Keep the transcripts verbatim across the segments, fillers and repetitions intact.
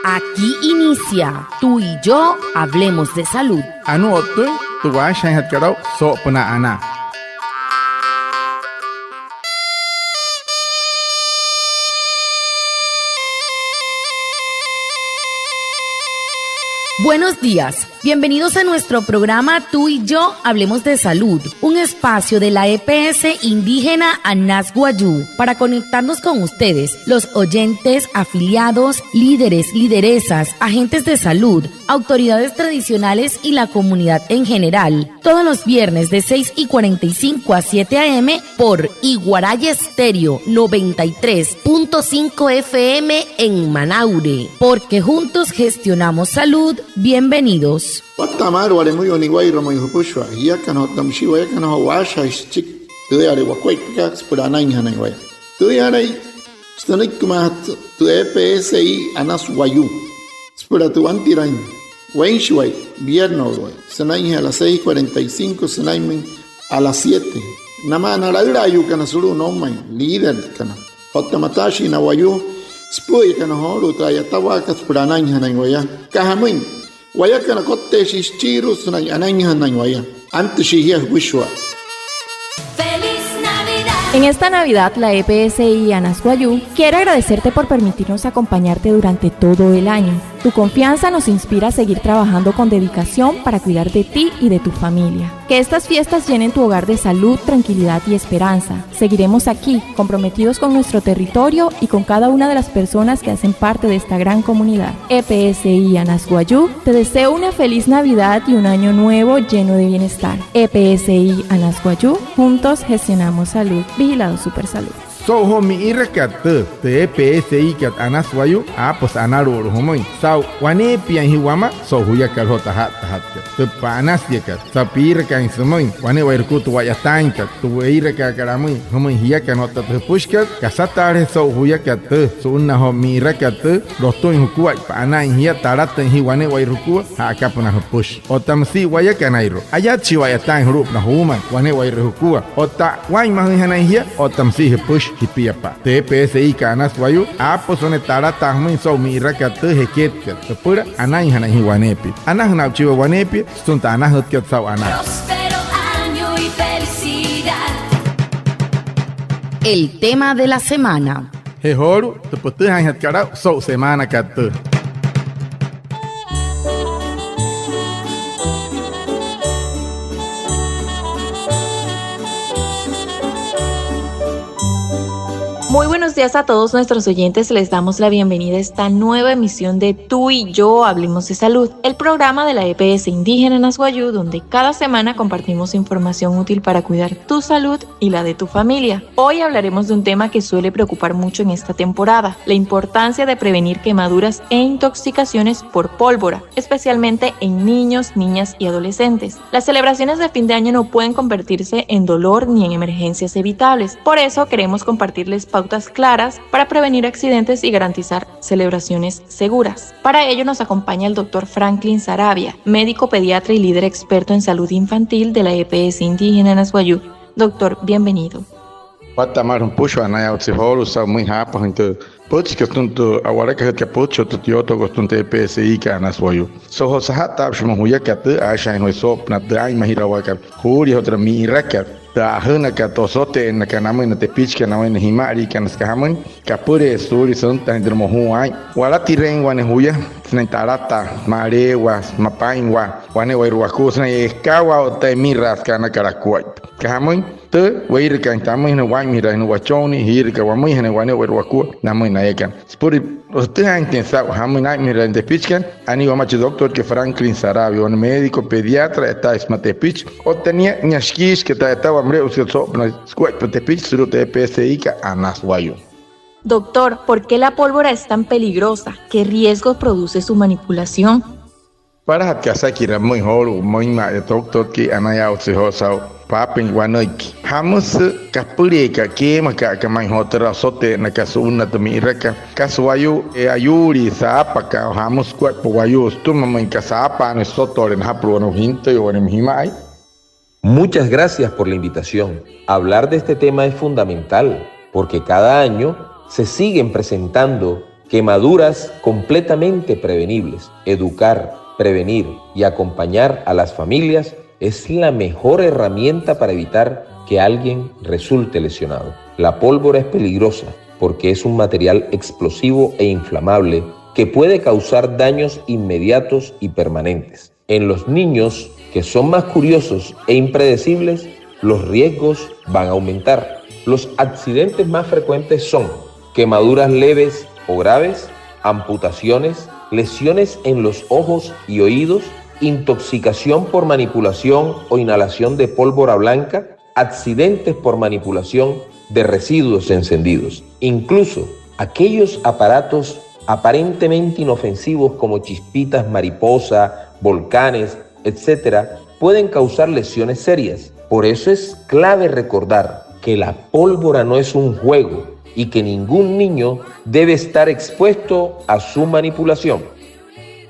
Aquí inicia Tú y yo hablemos de salud. Anuu o'ttüin tü waashajaainjatkat aa'u soo'opünaa anaa. Buenos días. Bienvenidos a nuestro programa Tú y yo hablemos de salud, un espacio de la E P S indígena Anas Wayuu para conectarnos con ustedes, los oyentes, afiliados, líderes, lideresas, agentes de salud, autoridades tradicionales y la comunidad en general. Todos los viernes de seis y cuarenta y cinco a siete a m por Iguaraya Estéreo noventa y tres punto cinco F M en Manaure. Porque juntos gestionamos salud. Bienvenidos. Watta'a maalü wale müyuu niwa'irua müin jüpüshua jiakana otta müshii wayakana joo waashajaain süchiki tüüyale wakuaippakat süpüla anainjanain waya. Tüüyalai sünüikimaajatü tü E P S I Anas Wayuu süpüla tü wantiraain weinshiwai, vierneswai, sünainjee a las seis cuarenta y cinco sünainmüin a las siete. Namaa na laülaayuukana sulu'u noumain, líderkana otta mataashii na wayuu süpü'üyakana joolu'u tü a'yatawaakat süpüla anainjanain waya. Aka jamüin, wayakana kotteeshii süchiirua sünain anainjanain waya. Antüshii jia jüpüshua. En esta Navidad, la E P S I Anas Wayuu quiere agradecerte por permitirnos acompañarte durante todo el año. Tu confianza nos inspira a seguir trabajando con dedicación para cuidar de ti y de tu familia. Que estas fiestas llenen tu hogar de salud, tranquilidad y esperanza. Seguiremos aquí, comprometidos con nuestro territorio y con cada una de las personas que hacen parte de esta gran comunidad. E P S I Anas Wayuu te desea una feliz Navidad y un año nuevo lleno de bienestar. E P S I Anas Wayuu, juntos gestionamos salud. Vigilado Supersalud. So'u joo mi'irakat tüü, tü E P S I kat Anas Wayuu, aapüsü analu'ulu jümüin saa'u waneepiain jia wamaa so'u juyakat joo tü aja'ttajatkat, tü pa'anasiakat, saa'u piirakaain sümüin wane'ewai jukua tü wa'yataainkat, tü weirakaakat amüin jümüin jiakana otta tü jüpüshikat. Kasataalejese so'u juyakat tüü, su'unnaa joo mi'irakat tüü, lotüin jukuaippa anain jia, talatüin jia wane'ewai jukua ja'akapünaa jüpüshi. Otta müsia wayakanairua, ayatshii wa'yataain julu'upünaa juumain wane'ewai jukua otta waa'inmajüinjanain jia. Otta müsia jüpüshi jipiapa'a, tü E P S I kat Anas Wayuu aapüsü wane talataa jümüin so'u mi'irakat tüü jeketkat süpüla anainjanain jia waneepia. Anajüna aa'uchii waya waneepia sütüma tü anajütkat saa'u anaa. Próspero año y felicidad. El tema de la semana. Je joolu'u tü pütüjaainjatkat aa'u so'u semaanakat tüü. Muy buenos días a todos nuestros oyentes. Les damos la bienvenida a esta nueva emisión de Tú y yo hablemos de salud, el programa de la E P S indígena Anas Wayuu, donde cada semana compartimos información útil para cuidar tu salud y la de tu familia. Hoy hablaremos de un tema que suele preocupar mucho en esta temporada, la importancia de prevenir quemaduras e intoxicaciones por pólvora, especialmente en niños, niñas y adolescentes. Las celebraciones de fin de año no pueden convertirse en dolor ni en emergencias evitables. Por eso queremos compartirles pautas claras para prevenir accidentes y garantizar celebraciones seguras. Para ello nos acompaña el doctor Franklin Sarabia, médico pediatra y líder experto en salud infantil de la E P S indígena Anas Wayuu. Doctor, bienvenido. Watta'a maalü jüpüshua, anayaawatsü joolu'u saa'u müin jaapajüin tü pütchikat sütüma tü a'walakajütkat pütchi otta tü yootookot sütüma tü E P S I kat Anas Wayuu. So'u joo saja'ttaapüshi müin juyakat tüü, aashajaain joo soo'opünaa tü aa'inmajirawaakat juulia joo türa mi'irakat, tü a'ajünakat, osote'ennakat namüin na tepichikana, namüin na jima'aliikana, süka jamüin, kapüleesü suulia süntajüin türa mojuu aa'in. Walatireein wane juya sünain talataa, maleewaa, mapainwaa, wane'ewai wakua sünain ekawaa otta emiraa süka anakat akuaippa. Süka jamüin, tü weirakaain tamüin, sünain waa'inmajiraain wachonnii, jiirakaa wamüinjanain wane'ewai wakua namüin nayakana. Süpüla jütüjaainjatüin saa'u jamüin, naa'inmajiraain tepichikana, anii wamaa chi doctorkai Franklin Sarabia, wane médico pediatra a'yataaisü sümaa tepichi otta nia, nia shikiishika tü a'yatawaa müle'usükat soo'opünaa sukuaippa tepichi sulu'u tü E P S I kat Anas Wayuu. Doctor, ¿por qué la pólvora es tan peligrosa? ¿Qué riesgos produce su manipulación? Palajatka asakiraa pümüin joolu'u müinma'a yaa doctorkai, anayaawatsü joo saa'u paapüin wanüiki. ¿Jamüsü kapüleeka, keemakaaka ma'i joo türa osote'ennakat su'unnaa tü mi'irakat? ¿Kasa wayuu, e, ayuulii, saapaka, o jamüsü sukuaippa wayuu sütüma müin aka saapaanüin süsotoole najapulu'u wane jintüi o wane jima'ai? Muchas gracias por la invitación. Hablar de este tema es fundamental, porque cada año se siguen presentando Quemaduras completamente prevenibles. Educar, prevenir y acompañar a las familias es la mejor herramienta para evitar que alguien resulte lesionado. La pólvora es peligrosa porque es un material explosivo e inflamable que puede causar daños inmediatos y permanentes. En los niños, que son más curiosos e impredecibles, los riesgos van a aumentar. Los accidentes más frecuentes son quemaduras leves o graves, amputaciones, lesiones en los ojos y oídos, intoxicación por manipulación o inhalación de pólvora blanca, accidentes por manipulación de residuos encendidos. Incluso aquellos aparatos aparentemente inofensivos como chispitas mariposa, volcanes, etcétera, pueden causar lesiones serias. Por eso es clave recordar que la pólvora no es un juego y que ningún niño debe estar expuesto a su manipulación.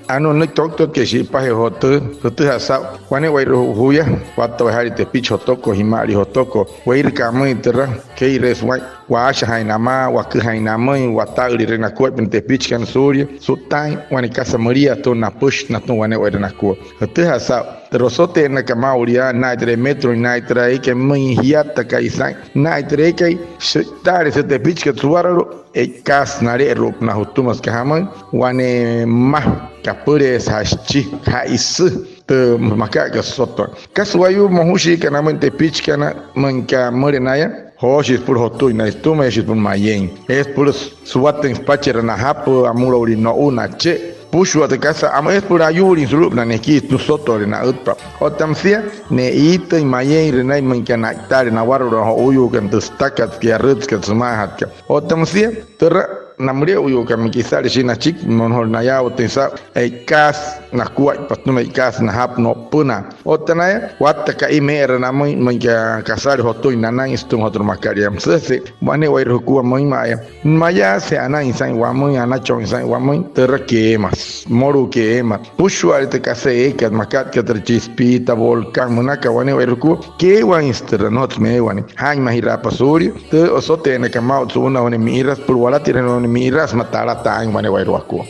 Anuu nünüiki toktotkai shi'ipajee joo tüü, jütüjaa saa'u wane'ewai juya wattawai jaa'in tepichi jotokoo, jima'alii jotokoo, weirüka amüin türa, kee'ireesü waa'in, waashajaain namaa, waküjain namüin, wata'ülirüin nakuaippa na tepichikana suulia su'ttaain wane kasa müliaa atüma napüshi natüma wane'ewai nakua. Jütüjaa saa'u türa osote'ennakat maa'ulu yaa, naa'in türa emetro, naa'in türa eekai müin jiatta ka'i saa'in, naa'in türa eekai sü'itaale sü'üta tepichikat suwaralu'u, e'ikaasü nale'eru'upünaa jütüma süka jamüin, wane mma, kapüleesü, ja'ishi, ja'isü tü maka'akat süsoto. Kasa wayuu mojushiikana amüin tepichikana, müinka müle naya, jooshii süpüla jotuuin naya sütüma, eeshii süpüla mayeein, eesü süpüla suwatüin süpachera najapü, amüloulin no'u, nache'e, süpüshua tü kasa, eesü süpüla ayuulin sulu'upünaa nekii sütüma süsotoole na'ütpa'a. Otta müsia ne'iitüin mayeein naya müinka na'itaale nawaralu'u na jo'uuyuukana, tü sütakat, tü yarütsükat, sümaajatkat. Otta müsia türa na müle'uyuukana, müinka isale shia nachiki, nnojolüin nayaawatüin saa'u, e'ikaasü nakuaippa sütüma, e'ikaasü najapü no'upünaa. Otta naya watta ka'i mee'era namüin, müinka kasale jotuuin nanain sütüma joo türa makat yaa. Müsüjese'e wane'ewai jukua müinma'aya, mayaasüje anain saa'in wamüin, anachooin saa'in wamüin, türa keemasü, mmolu'u keemasü. Süpüshua'ale tü kasa eekat, makat aka türa chispita, volcán, münakat wane'ewai jukua, keewainsü türa, nnojotsü meewanein. Jaa'inmajiraapa suulia tü osote'ennakat maa'ulu su'unnaa wane mi'iraa süpüla walatirajüin wane mi'iraa sümaa talataa aa'in wane'ewai wakua.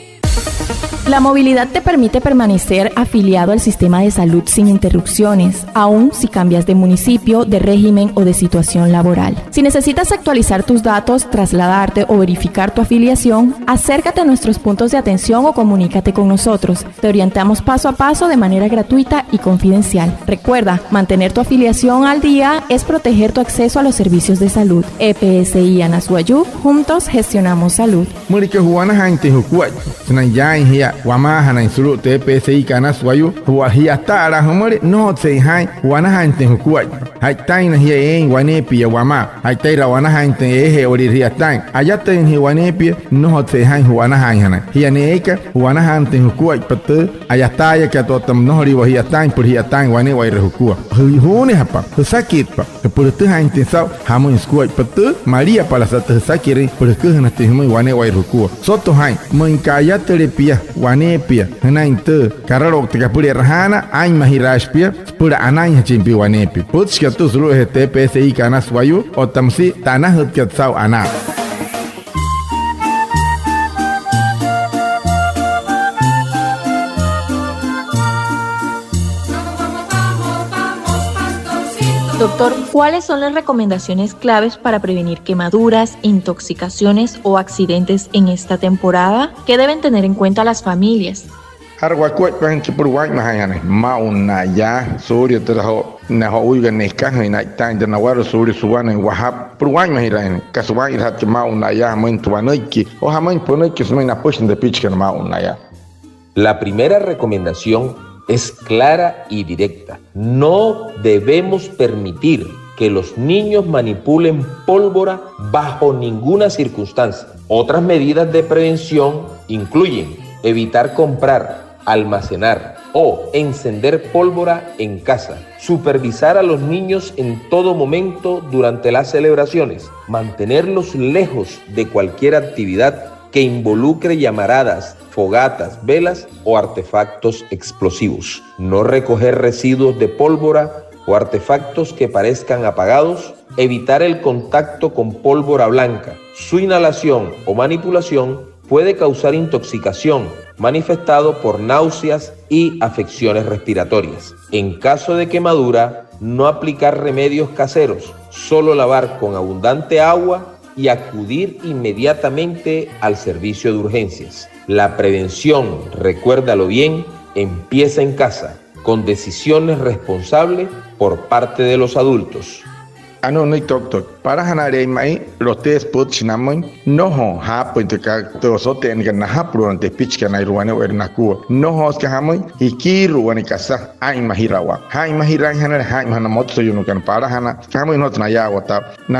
La movilidad te permite permanecer afiliado al sistema de salud sin interrupciones, aun si cambias de municipio, de régimen o de situación laboral. Si necesitas actualizar tus datos, trasladarte o verificar tu afiliación, acércate a nuestros puntos de atención o comunícate con nosotros. Te orientamos paso a paso de manera gratuita y confidencial. Recuerda, mantener tu afiliación al día es proteger tu acceso a los servicios de salud. E P S I Anas Wayuu, juntos gestionamos salud. Müleka ju'wanajaainjatüin jukuaippa sünain yaain jia wamaajanain sulu'u tü E P S I kat Anas Wayuu, jia ji'yata'alaa jümüle, nnojotsü e'ijaain ju'wanajaainjatüin jukuaippa. Ja'itaina jia eein waneepia wamaa, ja'itairü a'wanajaainjatüin eeje'ewalirü ji'yataain. Ayatüinjatüin jia waneepia, nnojotsü e'ijaain ju'wanajaainjanain. Jia ne'e eeka ju'wanajaanüinjatüin jukuaippa tü a'yataayakat otta nnojolüiwa ji'yataain süpüla ji'yataain wane'ewai jukua. Jü-, juunejapa, jüsakitpa süpüla jütüjaainjatüin saa'u jamüin sukuaippa tü maliapalasa'a tü jüsakirüin süpüla jüküjünajatüin jümüin wane'ewai jukua. Soto jaa'in, müin aka ayatüle pia waneepia jünain tü karalouktakat apüla e'rajaanaa, aa'inmajiraashi pia süpüla anainjachin pia waneepia. Pütchikat tüü sulu'ujee tü E P S I kat Anas Wayuu otta müsia tü anajütkat saa'u anaa. Doctor, ¿cuáles son las recomendaciones claves para prevenir quemaduras, intoxicaciones o accidentes en esta temporada? ¿Qué deben tener en cuenta las familias? Jara wakuaippa, süpüla waa'inmajaainjanain maa'u na yaa suulia türa joo na jo'uuyuukana nekajüin na'itaain tü nawaralu'u, suulia suwanain wajapü, süpüla waa'inmajiraainjanain kasa waa'inrajatkat maa'u na yaa, jamüin tü wanüiki o jamüin pünüiki sümüin napüshi na tepichikana maa'u na yaa. La primera recomendación es clara y directa. No debemos permitir que los niños manipulen pólvora bajo ninguna circunstancia. Otras medidas de prevención incluyen evitar comprar, almacenar o encender pólvora en casa, supervisar a los niños en todo momento durante las celebraciones, mantenerlos lejos de cualquier actividad que involucre llamaradas, fogatas, velas o artefactos explosivos. No recoger residuos de pólvora o artefactos que parezcan apagados. Evitar el contacto con pólvora blanca. Su inhalación o manipulación Puede causar intoxicación, manifestado por náuseas y afecciones respiratorias. En caso de quemadura, no aplicar remedios caseros, solo lavar con abundante agua y acudir inmediatamente al servicio de urgencias. La prevención, recuérdalo bien, empieza en casa, con decisiones responsables por parte de los adultos. Anuu nünüiki tottoot. Palajanale'eya ma'i, loteesü pütchi namüin, nnojo jaapüin tü ka-, tü osote'ennakat najapulu'u na tepichikanairua wane'ewai nakua. Nnojotsü aka jamüin, jikiiru'u wane kasa aa'inmajirawaa. Jaa'inmajiraainjana, jaa'inmaja na motsayuukana palajana, aka jamüin nnojotsü nayaawataa. Na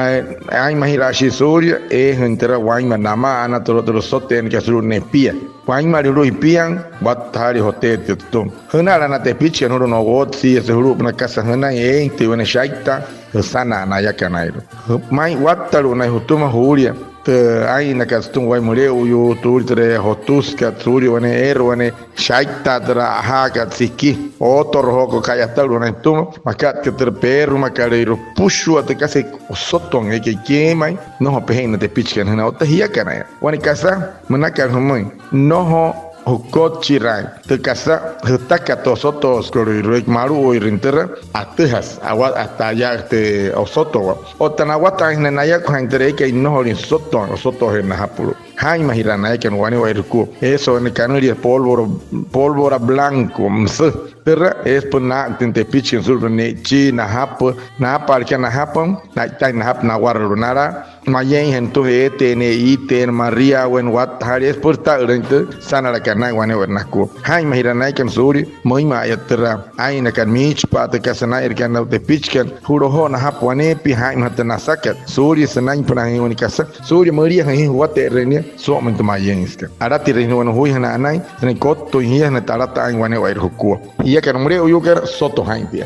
aa'inmajiraashii suulia, eejüin türa wainma nama'ana türa, türa osote'ennakat sulu'u nepia. Wainmale sulu'u jipiain, wattajaale joteetia sütüma. Jünala na tepichikana sulu'u no'owotsiase sulu'upünaa kasa jünain, eeinjatüin wane shaitaa, jüsanaa nayakanairua. Jü-, ma'i wattalu'u naya jütüma juulia tü aa'innakat sütüma wayuu müle'uyuu, suulia türa jotüsükat, suulia wane, eere wane shaitaa türa a'ajaakat siki, ootorojooko ka'yatalu'u naya jütüma, makat aka türa peerumakalüirua süpüshua tü kasa osoton eekai keemain, nnojo pejein na tepichikana jünain otta jiakanaya. Wane kasa münakat jümüin, nnojo jükotchiraain tü kasa jütakat tü osotoosükalüirua eekai malu'uirüin türa, atüjasü, awa-, ata aya tü osotowaa. Otta na'wataainjanain nayakujaain türa eekai nnojolüin süsotoin, osotoojee najapulu'u. Jaa'inmajiraa nayakana wane'ewai jukua. Eesü wane kanülia pólvora, pólvora blanco müsü. Türa eesü süpüla naa'injatüin tepichikana sulu'upünaa ne'ichii, najapü, naapaalaka najapü, na'itaain najapü nawaralu'u nalaa. Mayeinje nütüma eeteena, iiteena, mariaweena, wattajaale, eesü süpüla jüta'ülüin tü sanalakat naa'in wane'ewai nakua. Jaa'inmajiraa nayakana suulia müinma'aya türa aa'innakat miichipa'a tü kasa naa'inrakat na tepichikana, ju'lojoo najapü waneepia, jaa'inmaja tü nasakat, suulia sünainpünaain wane kasa, suulia müliajüin jia juwate'erüin nia soo'omüin tü mayeinjüsekat. Alatirüin jia wane jujuijanaa anain sünain kottüin jia sünain talataain wane'ewai jukua. Jiakana müle'uyuukana, soto jaa'in pia.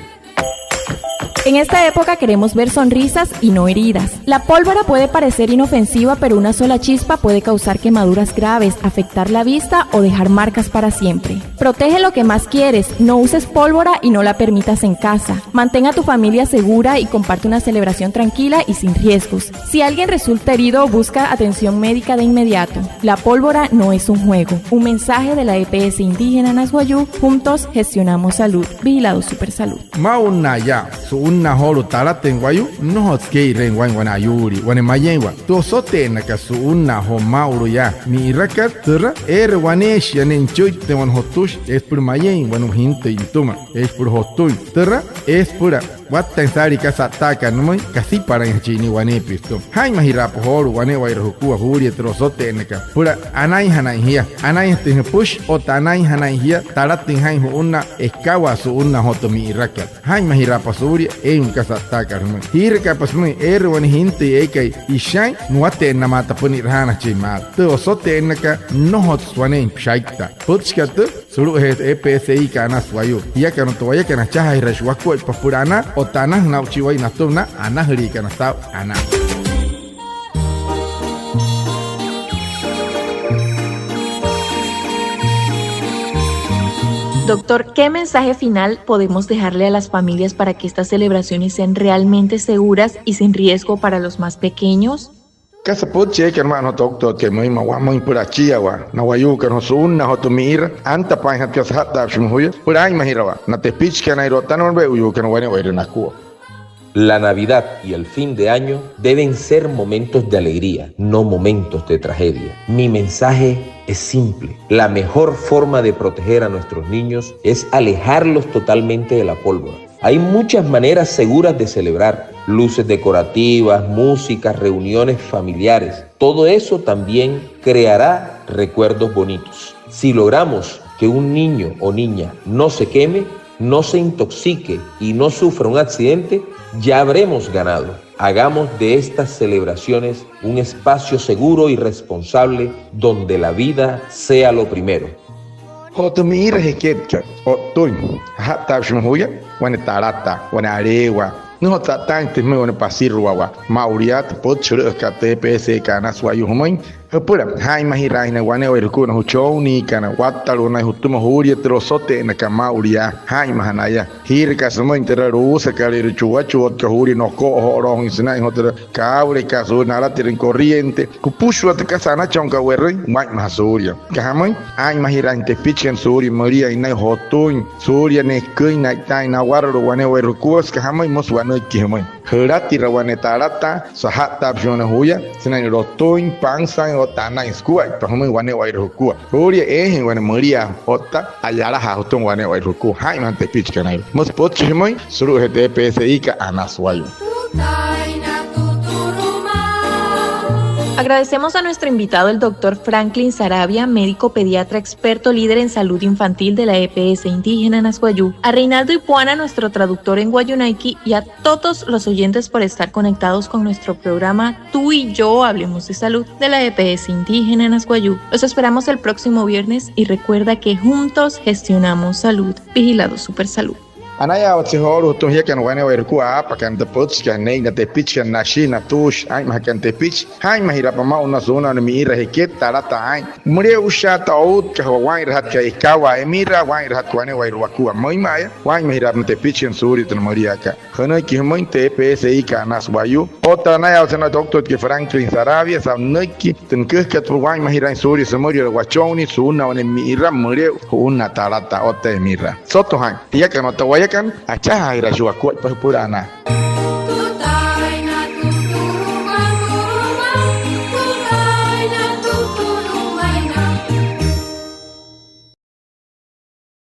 En esta época queremos ver sonrisas y no heridas. La pólvora puede parecer inofensiva, pero una sola chispa puede causar quemaduras graves, afectar la vista o dejar marcas para siempre. Protege lo que más quieres, no uses pólvora y no la permitas en casa. Mantén a tu familia segura y comparte una celebración tranquila y sin riesgos. Si alguien resulta herido, busca atención médica de inmediato. La pólvora no es un juego. Un mensaje de la E P S Indígena Anas Wayuu, juntos gestionamos salud. Vigilado Supersalud. Maa'ulu yaa, su'unnaa joolu'u talatüin wayuu, nnojotsü kee'ireein waa'in wane ayuulii, wane mayeeinwaa. Tü osote'ennakat su'unnaa joo maa'ulu yaa, mi'irakat türa, eere waneeshia ne'e nüchüitteein wane jotüshi, eesü süpüla mayeein wane jintüi nütüma, eesü süpüla jotüin. Türa, eesü süpüla wattain saalii kasa a'ttaakat nümüin, kasipalainjachin nia waneepia sütüma. Jaa'inmajiraapa joolu'u wane'ewai jukua juulia türa osote'ennakat süpüla anainjanain jia, anainjatüin jüpüshi otta anainjanain jia talatüin jaa'in ju'unnaa ekawaa su'unnaa joo tü mi'irakat. Jaa'inmajiraapa suulia eein wane kasa a'ttaakat jümüin. Jiirakaapa sümüin eere wane jintüi eekai ishain, nuwate'ennamaata süpüla ni'rajaanajachin maala. Tü osote'ennakat nnojotsü waneein shaittaa. Pütchikat tüü sulu'ujee E P S I kat Anas Wayuu. Jiakana otta wayakana, achajaajiraashii wakuaippa süpüla anaa otta anajüna aa'uchii wayuu natüma na anajüliikana saa'u anaa. Doctor, ¿qué mensaje final podemos dejarle a las familias para que estas celebraciones sean realmente seguras y sin riesgo para los más pequeños? Kasa pütchi eekana ma'i na doctorkai müinma'a wamüin süpüla achiawaa na wayuukana joo su'unnaa joo tü mi'ira, antapaainjatü kasa saja'ttaapüshi juya süpüla aa'inmajirawaa na tepichikanairua otta na we'uyuukana wane'ewai nakua. La Navidad y el fin de año deben ser momentos de alegría, no momentos de tragedia. Mi mensaje es simple. La mejor forma de proteger a nuestros niños es alejarlos totalmente de la pólvora. Hay muchas maneras seguras de celebrar, luces decorativas, música, reuniones familiares. Todo eso también creará recuerdos bonitos. Si logramos que un niño o niña no se queme, no se intoxique y no sufra un accidente, ya habremos ganado. Hagamos de estas celebraciones un espacio seguro y responsable donde la vida sea lo primero. Joo tü mi'ira jeketkat o'ttüin, aja'ttaapüshi juya wane talataa, wane aleewaa. Nnojotsü a'ttaainjatüin jümüin wane pasiruawaa. Maa'ulu yaa, tü pütchi jülü'üjakat tü E P S I kat Anas Wayuu jümüin, Jüpüla jaa'inmajiraainjana wane'ewai jukua na jüchonniikana, wattalu'u naya jütüma juulia tü osote'ennakat maa'ulu yaa, jaa'inmaja naya. Jiirakaa sümüin türa luusakalüirua chuwachuwotka juulia noko'ojo'oloojüin sünain joo türa cableka suulia nalatirüin corriente, jüpüshua tü kasa anachonkat we'rüin, waa'inmaja suulia. Süka jamüin, aa'inmajiraainjana tepichikana suulia müliain naya jotüin, suulia neküin na'itaain nawaralu'u wane'ewai jukua, süka jamüin, müsü wanüiki jümüin. Jülatira wane talataa saja'ttaapüshi wane juya sünain lotüin, pansaain otta anain sukuaippa jümüin wane'ewai jukua. Juulia eejai wane müliaa otta a'yalajaa jütüma wane'ewai jukua. Jaa'inmaja tepichikana. Müsü pütchi jümüin sulu'ujee tü E P S I kat Anas Wayuu. Agradecemos a nuestro invitado, el doctor Franklin Sarabia, médico pediatra experto líder en salud infantil de la E P S indígena Anas Wayuu, a Reinaldo Ipuana, nuestro traductor en wayuunaiki, y a todos los oyentes por estar conectados con nuestro programa Tú y yo hablemos de salud de la E P S indígena Anas Wayuu. Los esperamos el próximo viernes y recuerda que juntos gestionamos salud. Vigilado Supersalud. Anayaawatse joolu'u jütüma jiakana wane'ewai jukua aapakana tü pütchikat, nee'in na tepichikana, nashi, natuushi, aa'inmajakana tepichi. Jaa'inmajiraapa maa'ulu na su'unnaa wane mi'ira jeket, talataa aa'in. Müle'ushaata outkajawaa waa'inrajatkat ekawaa emiraa, waa'inrajatkat wane'ewai wakua. Müinma'a yaa, waa'inmajiraapa na tepichikana suulia tü müliaakat. Jünüiki jümüin tü E P S I kat Anas Wayuu. Otta anayaawatse na doctorkai Franklin Sarabia, saa'u nünüiki tü nüküjakat süpüla waa'inmajiraain suulia sümüliala wachonnii su'unnaa wane mi'ira müle'u, su'unnaa talataa otta emiraa. Soto jaa'in, jiakana otta wayakana, achajaajiraashii wakuaippa jüpüla anaa.